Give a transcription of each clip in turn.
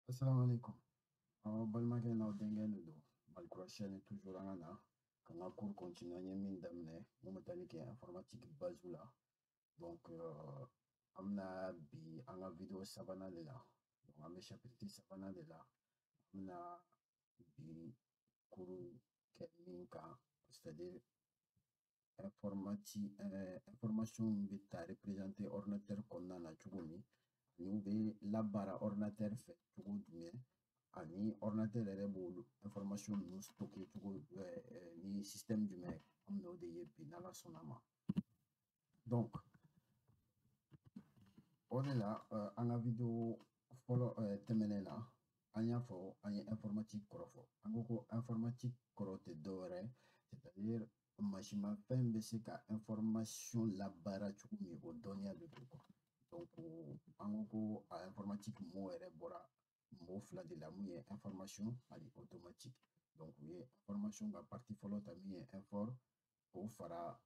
Assalamu alaikum. Aw balimakɛ n'aw denkɛ de don Malikura chaîne toujours an ka na ka n ka cours continuer an ye min daminɛ mun bɛ tali kɛ informatique base la. Donc an bɛna bi an ka vidéo sabanan de la. Donc an bɛ chapitre sabanan de la. An bɛna bi cours kɛ min kan, c'est-à-dire informatique, information bɛ ta représenter ordinateur kɔnɔna na cogo min, ani u bɛ labaara ordinateur fɛ cogo jumɛn, ani ordinateur yɛrɛ b'olu information ninnu stocker cogo ni système jumɛn, an bɛna o de ye bi n'Ala sɔnna ma. Donc o de la an ka vidéo fɔlɔ tɛmɛnen na, an y'a fɔ an ye informatique kɔrɔ fɔ. An ko ko informatique kɔrɔ tɛ dɔwɛrɛ, c'est-à-dire mansimafɛn bɛ se ka information labaara cogo min, o dɔnniya de don quoi. Donc an ko ko a informatique mot yɛrɛ bɔra mot fila de la, mun ye information ani automatique. Donc u ye information ka partie fɔlɔ ta min ye infor, k'o fara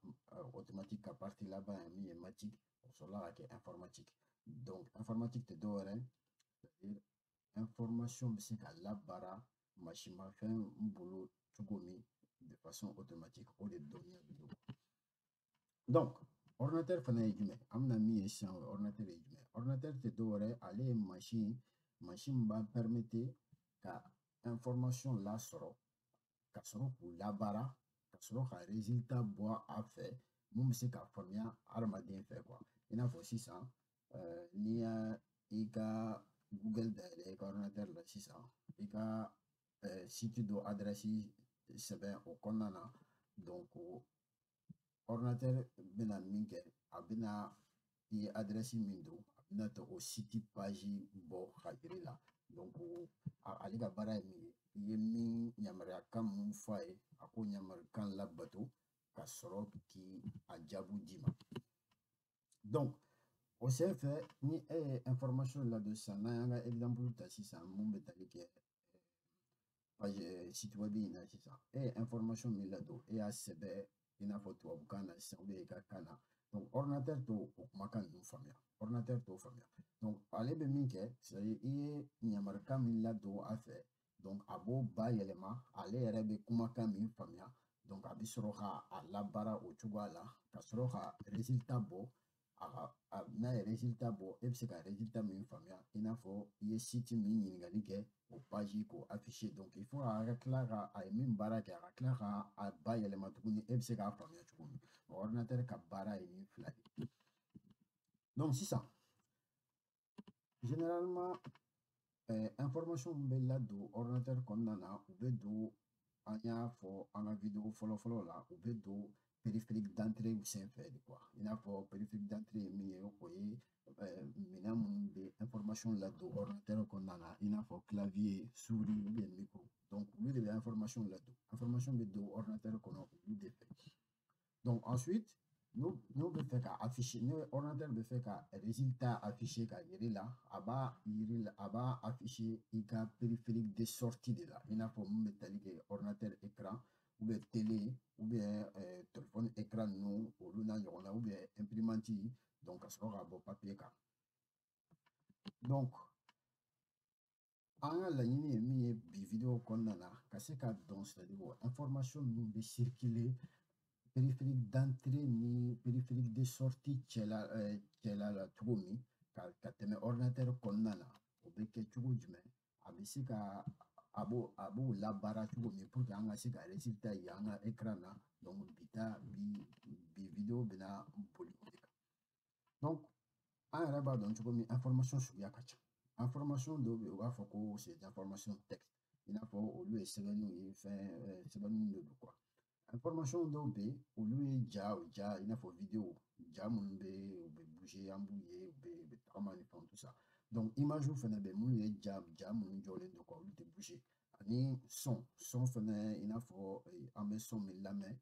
automatique ka partie laban ye min ye matique, o sɔrɔla ka kɛ informatique. Donc informatique tɛ dɔwɛrɛ, c'est-à-dire information bɛ se ka labaara mansimafɛn bolo cogo min de façon automatique, o de dɔnniya de don. Donc ordinateur fana ye jumɛn? An bɛna min ye sisan, o ordinateur ye jumɛn? Ordinateur tɛ dɔwɛrɛ, ale ye machine, machine b'a permettre ka information lasɔrɔ, ka sɔrɔ k'u labaara, ka sɔrɔ ka résultat bɔ a fɛ mun bɛ se ka faamuya hadamaden fɛ quoi. I n'a fɔ sisan n'i y'a i ka Google dayɛlɛ i ka ordinateur la sisan, i ka site dɔ adresse sɛbɛn o kɔnɔna na, donc ordinateur bɛna min kɛ, a bɛna i ye adresse min don, a bɛna ta o site page bɔ ka yir'i la. Donc ale ka baara ye min ye, i ye min yamaruyakan mun fɔ a ye, a k'o yamaruyakan labato ka sɔrɔ k'i a jaabu d'i ma. Donc o senfɛ, ni e ye information ladon sisan, n'an y'an ka exemple ta sisan mun bɛ tali kɛ page site web in na sisan, e ye information min ladon, e y'a sɛbɛn i n'a fɔ tubabukan na sisan i ka kan na, donc ordinateur t'o o kumakan ninnu faamuya, ordinateur t'o faamuya. Donc ale bɛ min kɛ, c'est à dire i ye yamarukan min ladon a fɛ, donc a b'o bayɛlɛma ale yɛrɛ bɛ kumakan min faamuya, donc a bɛ sɔrɔ ka a labaara o cogoya la ka sɔrɔ ka résultat bɔ. A ka n'a ye résultat bɔ, e bɛ se ka résultat min faamuya, i n'a fɔ i ye site min ɲininkali kɛ, o page k'o afficher. Donc il faut a ka tila ka a ye min baara kɛ, a ka tila ka a bayɛlɛma tuguni e bɛ se k'a faamuya cogo min. Ordinateur ka baara ye nin fila de. Donc sisan généralement information min bɛ ladon ordinateur kɔnɔna na, u bɛ don, an y'a fɔ an ka vidéo fɔlɔ-fɔlɔ la, u bɛ don périphérique d'entrée senfɛ de quoi. I n'a fɔ périphérique d'entrée ye min ye, o ye minɛn minnu bɛ information ladon ordinateur kɔnɔna na, i n'a fɔ clavier, souris ou bien micro. Donc olu de bɛ information ladon, information bɛ don ordinateur kɔnɔ olu de fɛ. Donc ensuite n'o bɛ fɛ ka afficher, ni ordinateur bɛ fɛ ka résultat afficher ka yir'i la, a b'a yiri la, a b'a afficher i ka périphérique de sortie de la, i n'a fɔ mun bɛ tali kɛ ordinateur écran ou bien télé ou bien téléphone écran ninnu, olu n'a ɲɔgɔnna, ou bien imprimante, donc ka sɔrɔ ka bɔ papier kan. Donc an ka laɲini ye min ye bi vidéo kɔnɔna na, ka se ka dɔn, c'est à dire o information ninnu bɛ circuler périphérique d'entrée ni périphérique de sortie cɛla cɛla la cogo min ka tɛmɛ ordinateur kɔnɔna na, o bɛ kɛ cogo jumɛn, a bɛ se ka a b'o labaara cogo min pour que an ka se ka résultat ye an ka écran na. Donc bi ta bi vidéo bɛna boli o de kan. Donc an yɛrɛ b'a dɔn cogo min, information suguya ka ca. Information dɔw bɛ yen, u b'a fɔ ko c'est information texte, i n'a fɔ olu ye sɛbɛnniw ye, fɛn sɛbɛnniw de don quoi. Information dɔw bɛ yen, olu ye ja, i n'a fɔ vidéo, ja minnu bɛ u bɛ bouger, an b'u ye u bɛ tagama ni fɛnw, tout ça. Donc image fɛnɛ bɛ yen, minnu ye ja minnu jɔlen don quoi, olu tɛ bouger. Ani son fɛnɛ, i n'a fɔ an bɛ son min lamɛn,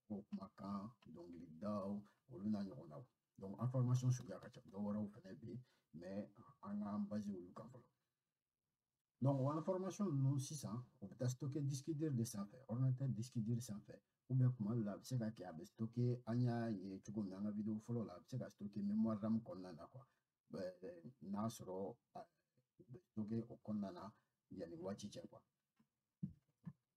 ko kumakan, dɔnkilidaw, olu n'a ɲɔgɔnnaw. Donc information suguya ka ca, dɔw wɛrɛw fɛnɛ bɛ yen, mais an k'an baser olu kan fɔlɔ. Donc o information ninnu sisan, o bɛ taa stocker disque dur de sanfɛ, ordinateur disque dur sanfɛ, ou bien kuma dɔ la a bɛ se ka kɛ a bɛ stocker, an y'a ye cogo min na an ka vidéo fɔlɔ la, a bɛ se ka stocker mémoire RAM kɔnɔna na quoi. N'a sɔrɔ u bɛ stocker stocker o kɔnɔna na yanni waati cɛ quoi.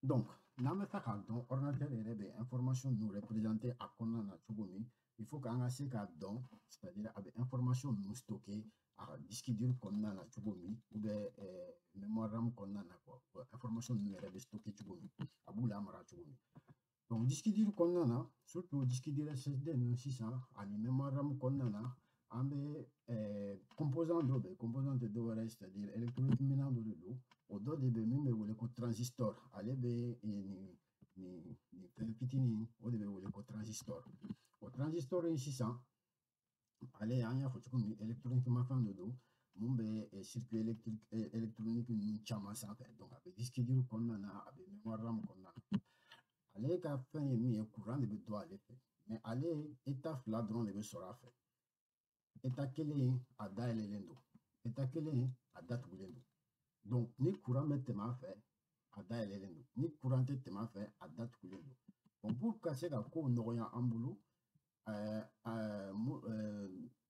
Donc n'an bɛ fɛ k'a dɔn ordinateur yɛrɛ bɛ information ninnu représenter a kɔnɔna na cogo min, il faut k'an ka se k'a dɔn, c'est-à-dire a bɛ information ninnu stocker a ka disque dur kɔnɔna na cogo min, ou bien mémoire RAM kɔnɔna na quoi. Information ninnu yɛrɛ bɛ stocker cogo min, a b'u lamara cogo min. Donc disque dur kɔnɔna na, surtout disque dur SSD ninnu sisan ani mémoire RAM kɔnɔna na, an bɛ composant dɔ bɛ, composant tɛ dɔwɛrɛ ye, c'est-à-dire électronique minɛn dɔ de don. O dɔ de bɛ min bɛ wele ko transistor. Ale bɛ nin fɛn fitinin, o de bɛ wele ko transistor. O transistor in sisan, ale an y'a fɔ cogo min, électronique mafɛn dɔ don mun bɛ circuit électrique électronique ninnu caman sanfɛ. Donc a bɛ disque dur kɔnɔna na, a bɛ mémoire RAM kɔnɔna na. Ale ka fɛn ye min ye, courant de bɛ don ale fɛ, mais ale état fila dɔrɔn de bɛ sɔrɔ a fɛ. État kelen, a dayɛlɛlen don, état kelen, a datugulen don. Donc ni courant bɛ tɛmɛ a fɛ, a dayɛlɛlen don, ni courant tɛ tɛmɛ a fɛ, a datugulen don. Bon, pour ka se ka kow nɔgɔya an bolo,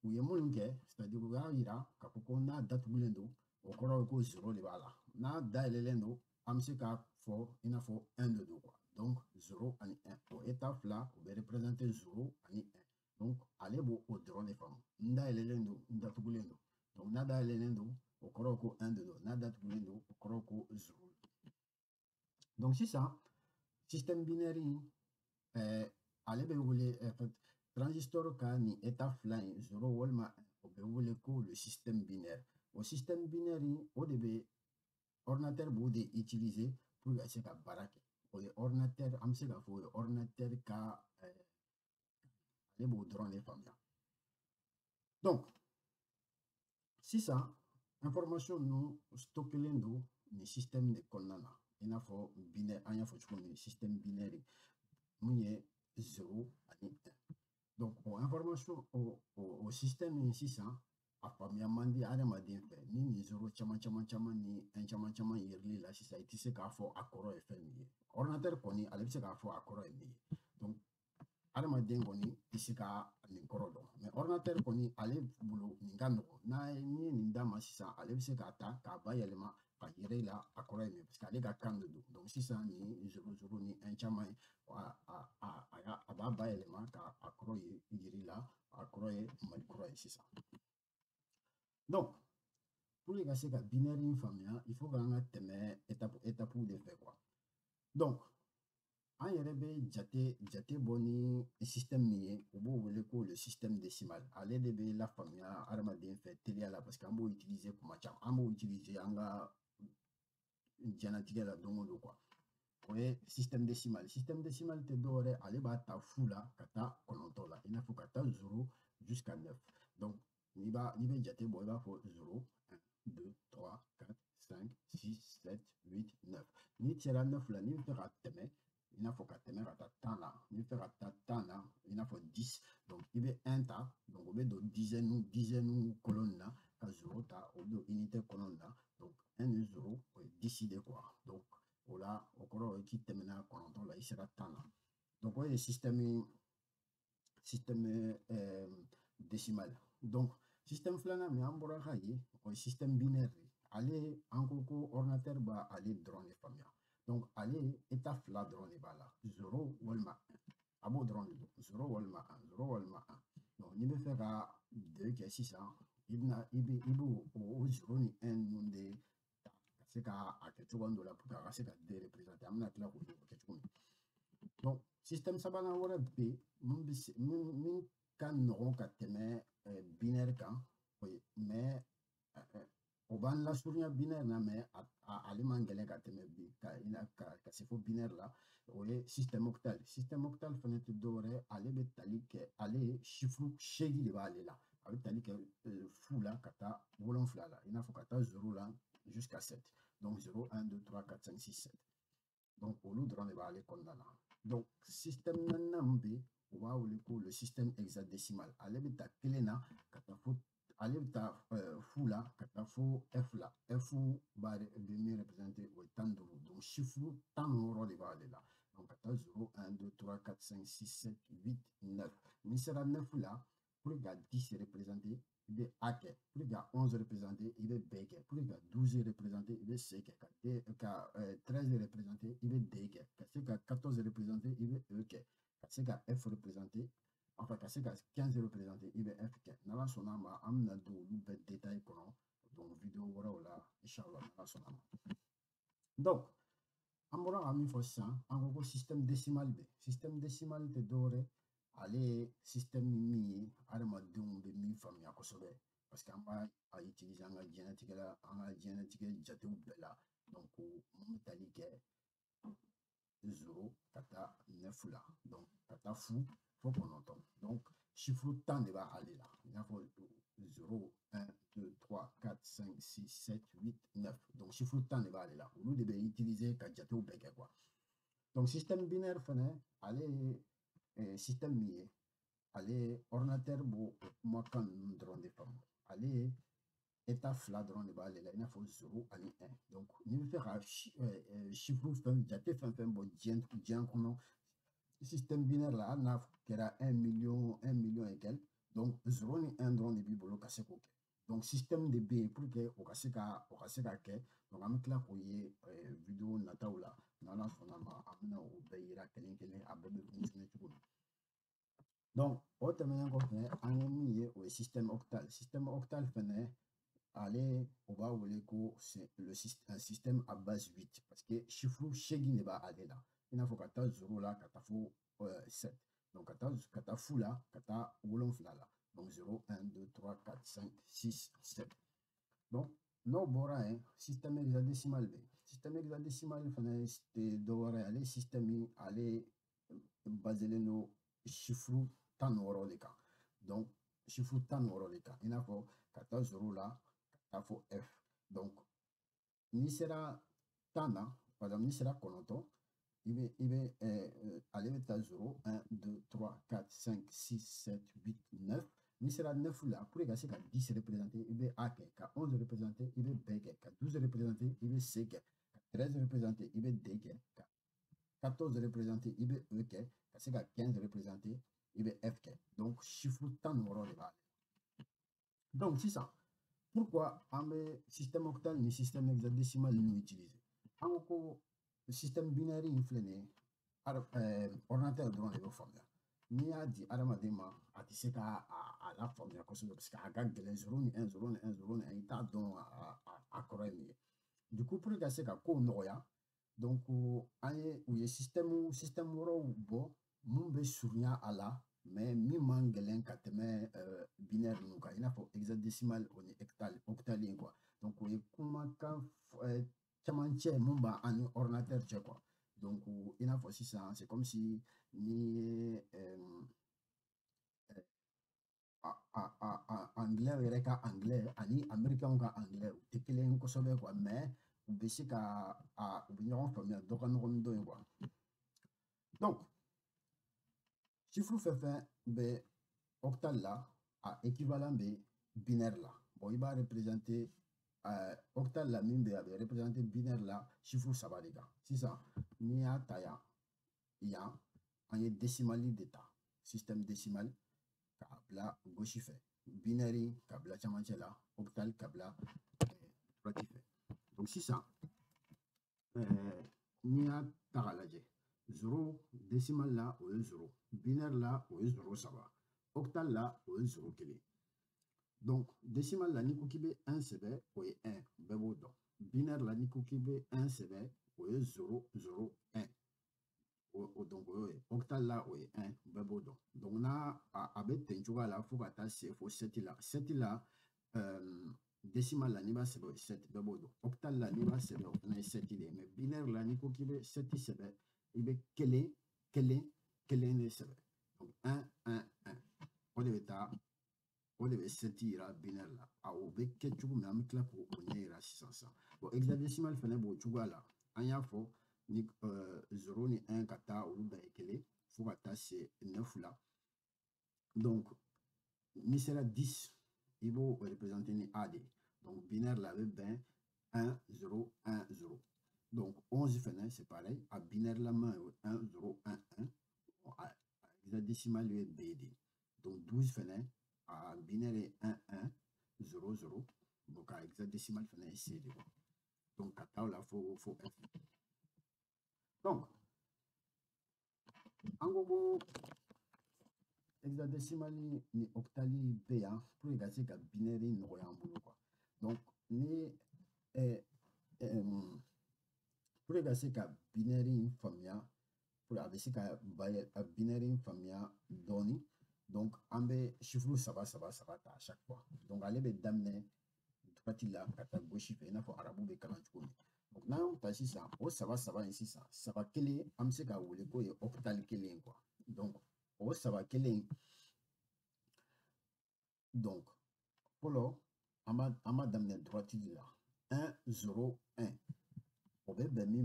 u ye minnu kɛ, c'est-à-dire u y'a yira k'a fɔ ko n'a datugulen don, o kɔrɔ ye ko zéro de b'a la, n'a dayɛlɛlen don, an bɛ se k'a fɔ i n'a fɔ 1 de don quoi. Donc 0 ani 1, o état fila o bɛ représenter 0 ani 1. Donc ale b'o o dɔrɔn de faamu, n dayɛlɛlen don, n datugulen don. Donc n'a dayɛlɛlen don, o kɔrɔ ko 1 de don, n'a datugulen don, o kɔrɔ ko 0. Donc sisan système binaire in, ale bɛ wele, en fait, transistor ka nin état fila in, 0 walima 1, o bɛ wele ko le système binaire. O système binaire in, o de bɛ ordinateur b'o de utiliser pour ka se ka baara kɛ. O ye ordinateur, an bɛ se k'a fɔ o ye ordinateur ka, ale b'o dɔrɔn de faamuya. Donc sisan information ninnu stockelen don nin système de kɔnɔna na, i n'a fɔ binaire, an y'a fɔ cogo min, système binaire mun ye 0 ani 1. Donc o information, o système in sisan, a faamuya man di adamaden fɛ. Ni nin 0 caman caman caman ni 1 caman caman yirili la sisan, i tɛ se k'a fɔ a kɔrɔ ye fɛn min ye. Ordinateur kɔni, ale bɛ se k'a fɔ a kɔrɔ ye min ye. Donc adamaden kɔni tɛ se ka nin kɔrɔ dɔn, mais ordinateur kɔni, ale bolo nin ka nɔgɔn. N'a ye, n'i ye nin d'a ma sisan, ale bɛ se k'a ta k'a bayɛlɛma ka yɛrɛ la a kɔrɔ ye min, parce que ale ka kan de don. Donc sisan nin 0 0 ni 1 caman ye, a b'a bayɛlɛma ka a kɔrɔ ye yiri la, a kɔrɔ ye Mali kura ye sisan. Donc pour que ka se ka binaire in faamuya, il faut k'an ka tɛmɛ étape de fɛ quoi. Donc an yɛrɛ bɛ jate bɔ ni système min ye, u b'o wele ko le système décimal. Ale de bɛ lafaamuya adamaden fɛ teliya la, parce que an b'o utiliser kuma caman, an b'o utiliser an ka diɲɛlatigɛ la don o don quoi. O ye système décimal. Système décimal tɛ dɔwɛrɛ, ale b'a ta fu la ka taa 9 la, i n'a fɔ ka taa 0 jusqu'à 9. Donc n'i bɛ jate bɔ, i b'a fɔ 0, 1, 2, 3, 4, 5, 6, 7, 8, 9. N'i sera 9 la, n'i bɛ fɛ ka tɛmɛ, i n'a fɔ ka tɛmɛ ka taa 10 na, n'i bɛ fɛ ka taa 10 na, i n'a fɔ 10, donc i bɛ 1 ta, donc o bɛ don dizaine colonne na, ka 0 ta, o bɛ don unité colonne na. Donc 1 ni 0, o ye 10 de quoi. Donc o la, o kɔrɔ ye k'i tɛmɛna 9 la, i sera 10 na. Donc o ye système décimal. Donc système filanan min an bɔra ka ye, o ye système binaire de ye. Ale, an ko ko ordinateur b'a ale dɔrɔn de faamuya. Donc ale état fila dɔrɔn de b'a la, 0 walima 1. A b'o dɔrɔn de dɔn, 0 walima 1, 0 walima 1. Donc n'i bɛ fɛ ka 2 kɛ sisan, i bɛna i bɛ i b'o o 0 ni 1 ninnu de ta ka se ka a kɛ cogoya dɔ la pour que a ka se ka 2 représenter. An bɛna tila k'o kɛ cogo min. Donc système sabanan wɛrɛ bɛ yen mun bɛ se min ka nɔgɔn ka tɛmɛ binaire kan, o ye, mais o b'an lasurunya binaire na, mais ale man gɛlɛn ka tɛmɛ bi ka se fo binaire la, o ye système octal. Système octal fana tɛ dɔwɛrɛ, ale bɛ tali kɛ, ale chiffre 8 de b'ale la. A bɛ tali kɛ fu la ka taa 7 la, i n'a fɔ ka taa 0 la jusqu'à 7. Donc 0, 1, 2, 3, 4, 5, 6, 7. Donc olu dɔrɔn de b'ale kɔnɔna na. Donc système naaninan min bɛ yen, u b'a wele ko le système hexadécimal. Ale bɛ ta kelen na ka taa fo, ale bɛ taa fu la ka taa fo F la. F b'a bɛ min représenter, o ye 15. Donc chiffre 16 de b'ale la. Donc ka taa 0, 1, 2, 3, 4, 5, 6, 7, 8, 9. N'i sera 9 la, pour ka 10 représenter, I bɛ A kɛ pour que ka 11 représenter, i bɛ B kɛ pour que ka 12 représenter, i bɛ C kɛ ka D ka 13 représenter, i bɛ D kɛ ka se ka 14 représenter, i bɛ E kɛ ka se ka F représenter, enfin ka se ka 15 représenter, i bɛ F kɛ. N'Ala sɔnna a ma, an bɛna don olu bɛɛ détail kɔnɔ donc vidéo wɛrɛw la, inchallah, n'Ala sɔnna a ma. Donc an bɔra ka min fɔ sisan, an ko ko système décimal bɛ. Système décimal tɛ dɔwɛrɛ, ale ye système min ye adamadenw bɛ min faamuya kosɛbɛ, parce que an b'a a utiliser an ka diɲɛlatigɛ la, an ka diɲɛlatigɛ jatew bɛɛ la. Donc mun bɛ tali kɛ 0 ka taa 9 la, donc ka taa fu fo 9. Donc chiffre 10 de b'ale la, i n'a fɔ 0, 1, 2, 3, 4, 5, 6, 7, 8, 9. Donc chiffre 10 de b'ale la, olu de bɛ utiliser ka jatew bɛɛ kɛ quoi. Donc système binaire fɛnɛ, ale ye système min ye, ale ordinateur b'o o kumakan ninnu dɔrɔn de faamu. Ale ye état fila dɔrɔn de b'ale la, i n'a fɔ 0 ani 1. Donc n'i bɛ fɛ ka chiffre fɛn jate fɛn fɛn bɔ diɲɛ kɔnɔ système binaire la, hali n'a kɛra 1 million, 1 million et quelque, donc 0 ni 1 dɔrɔn de b'i bolo ka se k'o kɛ. Donc système de bɛ yen pour que o ka se ka kɛ. Donc an bɛ tila k'o ye vidéo nataw la, n'Ala sɔnna ma, an bɛna o bɛɛ yira kelen kelen, a bɛɛ bɛ fonctionner cogo min. Donc o tɛmɛnen kɔfɛ, an ye min ye, o ye système octal. Système octal fɛnɛ, ale o b'a wele ko c'est le un système à base 8, parce que chiffre 8 de b'ale la, i n'a fɔ ka taa 0 la ka taa fo 7, donc ka taa fu la ka taa 7 la, donc 0, 1, 2, 3, 4, 5, 6, 7. Donc n'o bɔra yen, système hexadécimal bɛ yen. Système hexadécimal fɛnɛ tɛ dɔwɛrɛ ye, ale système ale baselen don chiffre 16 de kan. Donc chiffre 16 de kan, i n'a fɔ ka taa 0 la ka taa fo F. Donc n'i sera 10 na, par exemple n'i sera 9, i bɛ ale bɛ taa 0, 1, 2, 3, 4, 5, 6, 7, 8, 9. N'i sera 9 la, pour que ka se ka 10 représenter, i bɛ A kɛ, ka 11 représenter, i bɛ B kɛ, ka 12 représenter, i bɛ C kɛ, ka 13 représenter, i bɛ D kɛ, ka 14 représenter, i bɛ E kɛ, ka se ka 15 représenter, i bɛ F kɛ. Donc chiffre 16 de b'ale. Donc sisan, pourquoi an bɛ système octal ni système hexadécimal ninnu utiliser? An ko ko système binaire in filɛ nin ye, ordinateur dɔrɔn de bɛ faamuya. N'i y'a di adamaden ma, a tɛ se ka a lafaamuya kosɛbɛ, parce que a ka gɛlɛn, 0 ni 1, 0 ni 1, 0 ni 1, i t'a dɔn a kɔrɔ ye min ye. Du coup, pour que ka se ka kow nɔgɔya, donc an ye u ye système wɛrɛw bɔ mun bɛ surunya a la, mais min man gɛlɛn ka tɛmɛ binaire ninnu kan, i n'a fɔ hexadécimal o ni octal in quoi. Donc o ye kumakan camancɛ mun b'an ni ordinateur cɛ quoi. Donc i n'a fɔ sisan, c'est comme si ni ye anglais yɛrɛ ka anglais ani américain ka anglais, u tɛ kelen ye kosɛbɛ quoi, mais u bɛ se ka u bɛ ɲɔgɔn faamuya, dɔ ka nɔgɔn ni dɔ ye quoi. Donc chiffre fɛn fɛn bɛ octal la, a équivalent bɛ binaire la. Bon, i b'a représenter octal la min bɛ yen, a bɛ représenter binaire la chiffre saba de kan. Sisan n'i y'a ta yan, yan an ye décimal de ta, système décimal k'a bila gauche fɛ, binaire ka bila camancɛ la, octal ka bila droite fɛ. Donc sisan n'i y'a ta k'a lajɛ, 0 décimal la, o ye 0, binaire la, o ye 0 saba, octal la, o ye 0 kelen. Donc décimal la, n'i ko k'i bɛ 1 sɛbɛn, o ye 1, bɛɛ b'o dɔn. Binaire la, n'i ko k'i bɛ 1 sɛbɛn, o ye 0 0 1. O donc o y'o ye. Octal la, o ye 1, bɛɛ b'o dɔn. Donc n'a a bɛ ten cogoya la fo ka taa se fo 7 la. 7 la, décimal la, n'i b'a sɛbɛn, o ye 7, bɛɛ b'o dɔn. Octal la, n'i b'a sɛbɛn, o fana ye 7 de ye. Mais binaire la, n'i ko k'i bɛ 7 sɛbɛn, i bɛ kelen kelen kelen de sɛbɛn, donc 1 1 1, o de bɛ taa, o de bɛ 7 yira binaire la. A o bɛ kɛ cogo min na, an bɛ tila k'o ɲɛ yira sisan sisan. Bon, hexadécimal fɛnɛ b'o cogoya la. An y'a fɔ ni 0 ni 1 ka taa, olu bɛɛ ye kelen fo ka taa se 9 la. Donc n'i sera 10, i b'o représenter ni A de ye. Donc binaire la, a bɛ bɛn 1 0 1 0. Donc 11 fɛnɛ, c'est pareil, a binaire lama ye 1 0 1 1, a hexadécimal ye B de ye. Donc 12 fɛnɛ A binaire ye 1 1 0 0, donc a hexadécimal fana ye C de quoi. Donc ka taa o la fo F. Donc an ko ko hexadécimal ni octal bɛ yan pour que ka se ka binaire nɔgɔya an bolo quoi. Donc ni pour que ka se ka binaire in faamuya, pour a bɛ se ka binaire in faamuya dɔɔni, donc an bɛ chiffre saba saba saba ta à chaque fois. Donc ale bɛ daminɛ droite la ka taa gauche fɛ, i n'a fɔ arabu bɛ kalan cogo min. Donc n'an y'o ta sisan, o saba saba in sisan, saba kelen an bɛ se k'a wele k'o ye octal kelen quoi. Donc o saba kelen, donc fɔlɔ an b'a daminɛ droite de la 1 0 1, o bɛ bɛn min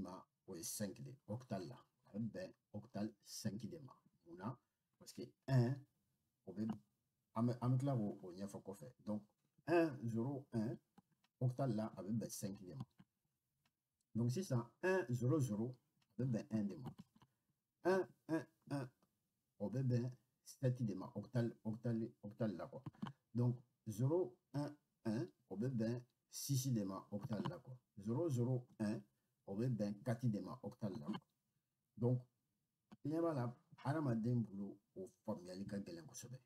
ma, o ye 5 de octal la, a bɛ bɛn octal 5 de ma. Mun na? Parce que 1 o bɛ an bɛ tila k'o ɲɛfɔ kɔfɛ. Donc 1 0 1 octal la a bɛ bɛn 5 de ma. Donc sisan 1 0 0 a bɛ bɛn 1 de ma. 1 1 1 o bɛ bɛn 7 de ma octal la quoi. Donc 0 1 1 o bɛ bɛn 6 de ma octal la quoi. 0 0 1 o bɛ bɛn 4 de ma octal la quoi. Donc i ɲɛ b'a la, hadamaden bolo o faamuyali ka gɛlɛn kosɛbɛ.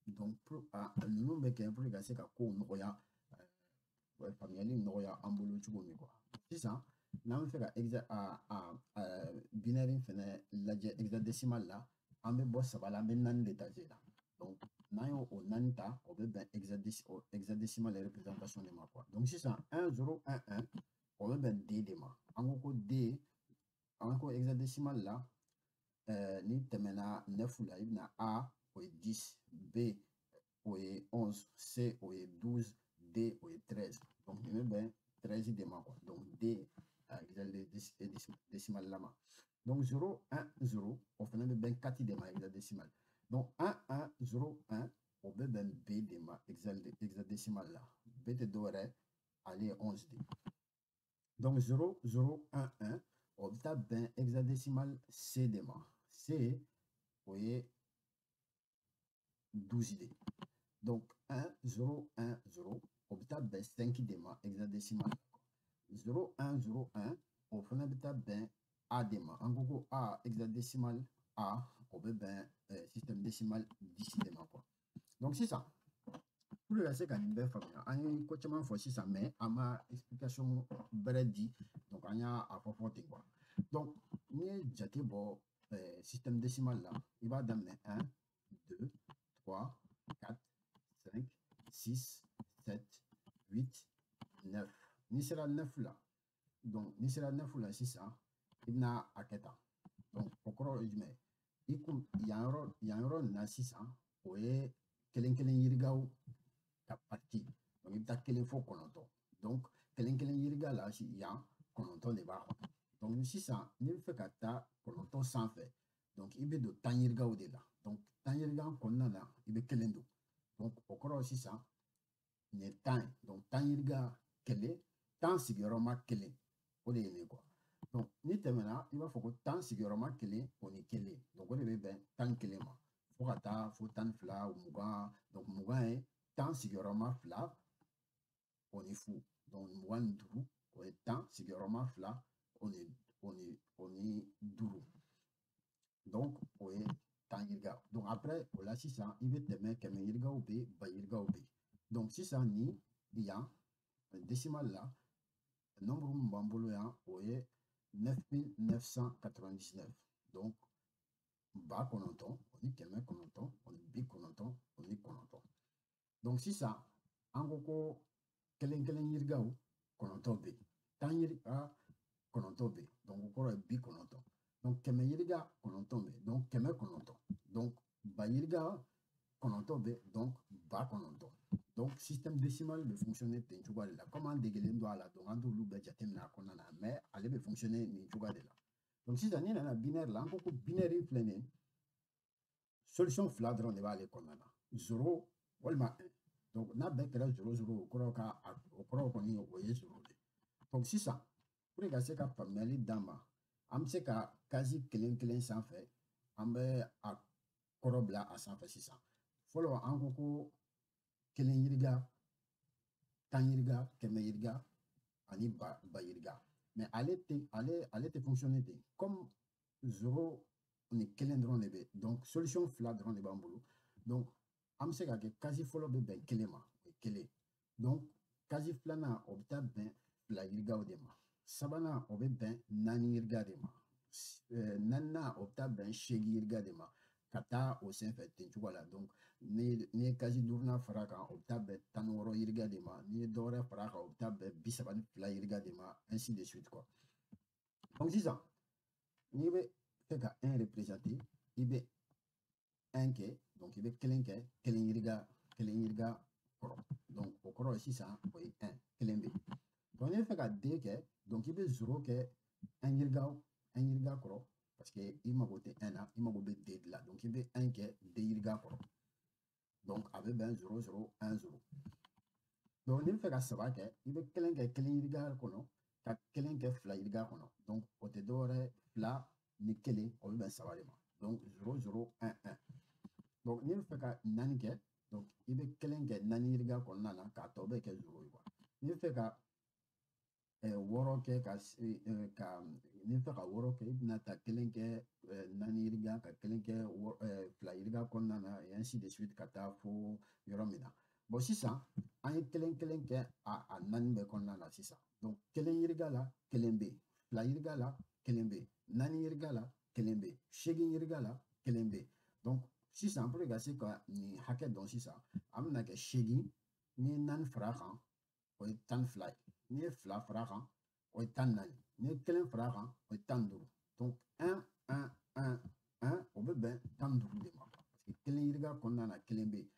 Donc pour ninnu bɛ kɛ pour ka se ka kow nɔgɔya, faamuyali nɔgɔya an bolo cogo min quoi. Sisan n'an bɛ fɛ ka binaire fɛnɛ lajɛ hexadécimal la, an bɛ bɔ saba la, an bɛ 4 de ta la. Donc n'an y'o o 4 ta, o bɛ bɛn hexadécimal représentation de ma quoi. Donc sisan 1 0 1 1 o bɛ bɛn D de ma. An ko ko D, an ko hexadécimal la, n'i tɛmɛna 9 la, i bɛna A o ye 10, B o ye 11, C o ye 12, D o ye 13. Donc nin bɛ bɛn 13 de ma quoi. Donc D hexadécimal la ma. Donc 0 1 0 o fana bɛ bɛn 4 de ma hexadécimal. Donc 1 1 0 1 o bɛ bɛn B de ma hexadécimal la. B tɛ dɔwɛrɛ, ale ye 11 de. Donc 0 0 1 1 o bɛ taa bɛn hexadécimal C de ma. C o ye 12 de. Donc 1 0 1 0 o bɛ taa bɛn 5 de ma hexadécimal. 0 1 0 1 o fana bɛ taa bɛn A de ma. An ko ko A hexadécimal A o bɛ bɛn système décimal 10 de ma quoi. Donc sisan pour que ka se ka nin bɛɛ faamuya, an ye ko caman fɔ sisan, mais an ma explication bɛrɛ di, donc an y'a fɔ ten quoi. Donc n'i ye jate bɔ système décimal la, i b'a daminɛ 1 2 3 4 5 6 7 8 9. N'i sera 9 la, donc n'i sera 9 la sisan, i bɛna a kɛ tan. Donc o kɔrɔ ye jumɛn ye? I kun yan yɔrɔ nin na sisan, o ye kelen kelen yirigaw ka parti. Donc i bɛ taa 1 fo 9. Donc kelen kelen yiriga la yan 9 de b'a kɔnɔ. Donc sisan n'i bɛ fɛ ka taa 9 sanfɛ, donc i bɛ don tan yirigaw de la. Donc tan yiriga kɔnɔna na, i bɛ 1 don. Donc o kɔrɔ sisan nin ye 10 ye. Donc tan yiriga 1, 10 sigiyɔrɔma 1, o de ye nin quoi. Donc n'i tɛmɛna, i b'a fɔ ko 10 sigiyɔrɔma 1 o ni 1. Donc o de bɛ bɛn 11 ma, fo ka taa fo 12, 20. Donc 20 ye 10 sigiyɔrɔma 2 o ni fu. Donc 25 o ye 10 sigiyɔrɔma 2 o ni 5. Donc o ye 10 yiriga. Donc après o la sisan, i bɛ tɛmɛ 100 yirigaw bɛ yen, ba yirigaw bɛ yen. Donc sisan ni yan décimal la, nombre min b'an bolo yan o ye 9999. Donc 9 999 9. Donc sisan an ko ko kelen kelen yirigaw 9 bɛ yen, 10 yiriga 9 bɛ yen, donc o kɔrɔ ye 90. Donc 100 yiriga 9 bɛ yen, donc 900. Donc ba yiriga 9 bɛ yen, donc 900. Donc système décimal bɛ fonctionner ten cogoya de la. Comme an degelen don a la, donc an t'olu bɛɛ jateminɛ a kɔnɔna na, mais ale bɛ fonctionner nin cogoya de la. Donc sisan n'i nana binaire la, an ko ko binaire filɛ nin ye, solution 2 dɔrɔn de b'ale kɔnɔna na, 0 walima 1. Donc n'a bɛɛ kɛra 0 0, o kɔrɔ ka o kɔrɔ kɔni o ye 0 de. Donc sisan pour que ka se ka faamuyali d'an ma, an bɛ se ka case kelen kelen sanfɛ, an bɛ a kɔrɔ bila a sanfɛ sisan. Fɔlɔ an ko ko kelen yiriga, 10 yiriga, 100 yiriga ani ba yiriga. Mais ale tɛ fonctionner ten. Comme 0 ni kelen dɔrɔn de bɛ, donc solution fila dɔrɔn de b'an bolo. Donc an bɛ se ka kɛ case fɔlɔ bɛ bɛn kelen ma, o ye kelen. Donc case filanan o bɛ taa bɛn 2 yirigaw de ma. Sabanan o bɛ bɛn 4 yiriga de ma. Naaninan o bɛ taa bɛn 8 yiriga de ma. Ka taa o senfɛ ten cogo la. Donc n'i ye case duurunan fara kan, o bɛ taa bɛn 16 yiriga de ma. N'i ye dɔ wɛrɛ fara kan, o bɛ taa bɛn 32 yiriga de ma, ainsi de suite quoi. Donc sisan n'i bɛ fɛ ka 1 représenter, i bɛ 1 kɛ, donc i bɛ kelen kɛ kelen yiriga kɔrɔ. Donc o kɔrɔ ye sisan o ye 1, kelen bɛ yen. Donc n'i bɛ fɛ ka 2 kɛ, donc i bɛ 0 kɛ 1 yiriga kɔrɔ, parce que i mago tɛ 1 na, i mago bɛ 2 de la. Donc i bɛ 1 kɛ 2 yiriga kɔrɔ. Donc a bɛ bɛn 0 0 1 0. Donc n'i bɛ fɛ ka 3 kɛ, i bɛ kelen kɛ kelen yiriga kɔnɔ, ka kelen kɛ 2 yiriga kɔnɔ. Donc o tɛ dɔwɛrɛ 2 ni 1, o bɛ bɛn 3 de ma. Donc 0 0 1 1. Donc n'i bɛ fɛ ka 4 kɛ, donc i bɛ kelen kɛ 4 yiriga kɔnɔna na, k'a tɔ bɛɛ kɛ 0 ye quoi. N'i bɛ fɛ ka 6 kɛ ka n'i bɛ fɛ ka 6 kɛ, i bɛna ta kelen kɛ 4 yiriga, ka kelen kɛ 2 yiriga kɔnɔna na, et ainsi de suite ka taa fo yɔrɔ min na. Bon sisan an ye kelen kelen kɛ a 4 bɛɛ kɔnɔna na sisan. Donc kelen yiriga la kelen bɛ yen, 2 yiriga la kelen bɛ yen, 4 yiriga la kelen bɛ yen, 8 yiriga la kelen bɛ yen. Donc sisan pour que ka se ka nin hakɛ dɔn sisan, an bɛna kɛ 8, n'i ye 4 fara kan, o ye 12 ye. N'i ye 2 fara kan, o ye 14. N'i ye 1 fara kan, o ye 15. Donc 1 1 1 1, o bɛ bɛn 15 de ma. Parce que kelen yiriga kɔnɔna na kelen bɛ yen,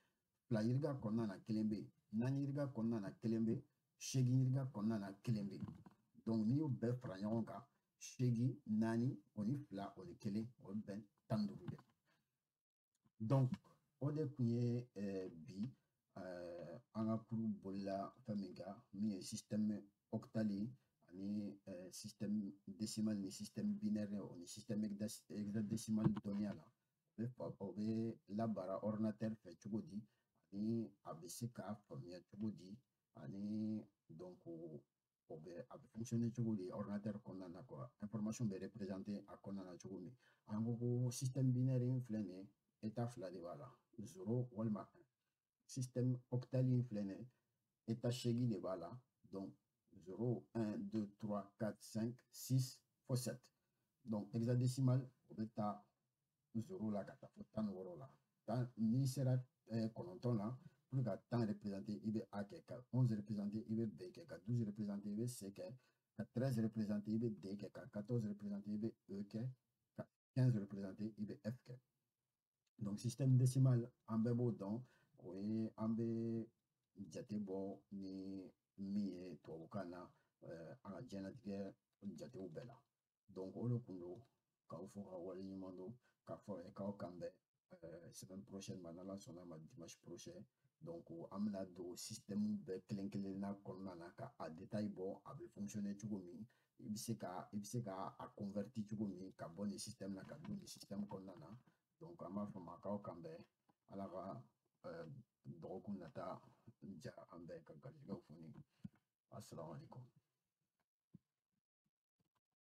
2 yiriga kɔnɔna na kelen bɛ yen, 4 yiriga kɔnɔna na kelen bɛ yen, 8 yiriga kɔnɔna na kelen bɛ yen. Donc n'i y'o bɛɛ fara ɲɔgɔn kan, 8, 4, o ni 2, o ni 1, o bɛ bɛn 15 de ma. Donc o de tun ye bi an ka kuru bolila fɛn min kan, min ye système octal ani système décimal ni système binaire o ni système hexadécimal dɔnniya la. O bɛ labaara ordinateur fɛ cogo di, ani a bɛ se k'a faamuya cogo di, ani donc o bɛ a bɛ fonctionner cogo di ordinateur kɔnɔna na quoi. Information bɛ représenter a kɔnɔna na cogo min. An ko ko système binaire in filɛ nin ye, état 2 de b'a la, 0 walima 1. Système octal in filɛ nin ye, état 8 de b'a la, donc 0 1 2 3 4 5 6 fo 7. Donc hexadécimal o bɛ taa 0 la ka taa fo 16 la. N'i sera 9 la, pour ka 10 représenter, i bɛ A kɛ, ka 11 représenter, i bɛ B kɛ, ka 12 représenter, i bɛ C kɛ, ka 13 représenter, i bɛ D kɛ, ka 14 représenter, i bɛ E kɛ, ka 15 représenter, i bɛ F kɛ. Donc système décimal an bɛɛ b'o dɔn, o ye an bɛ jate bɔ ni min ye tubabukan na an ka diɲɛlatigɛ jatew bɛɛ la. Donc o de kun don k'aw fo ka waleɲuman dɔn, k'a fɔ k'aw kan bɛn semaine prochaine ma, n'Ala sɔnna ma, dimanche prochain. Donc an bɛna don système bɛɛ kelen kelenna kɔnɔna na ka a détail bɔ, a bɛ fonctionner cogo min, i bɛ se ka a convertir cogo min ka bɔ nin système na ka don nin système kɔnɔna na. Donc an b'a fɔ ma k'aw kan bɛn, Ala ka dɔgɔkun nata diya an bɛɛ, ka garijɛgɛw foni. Assalamu alaikum.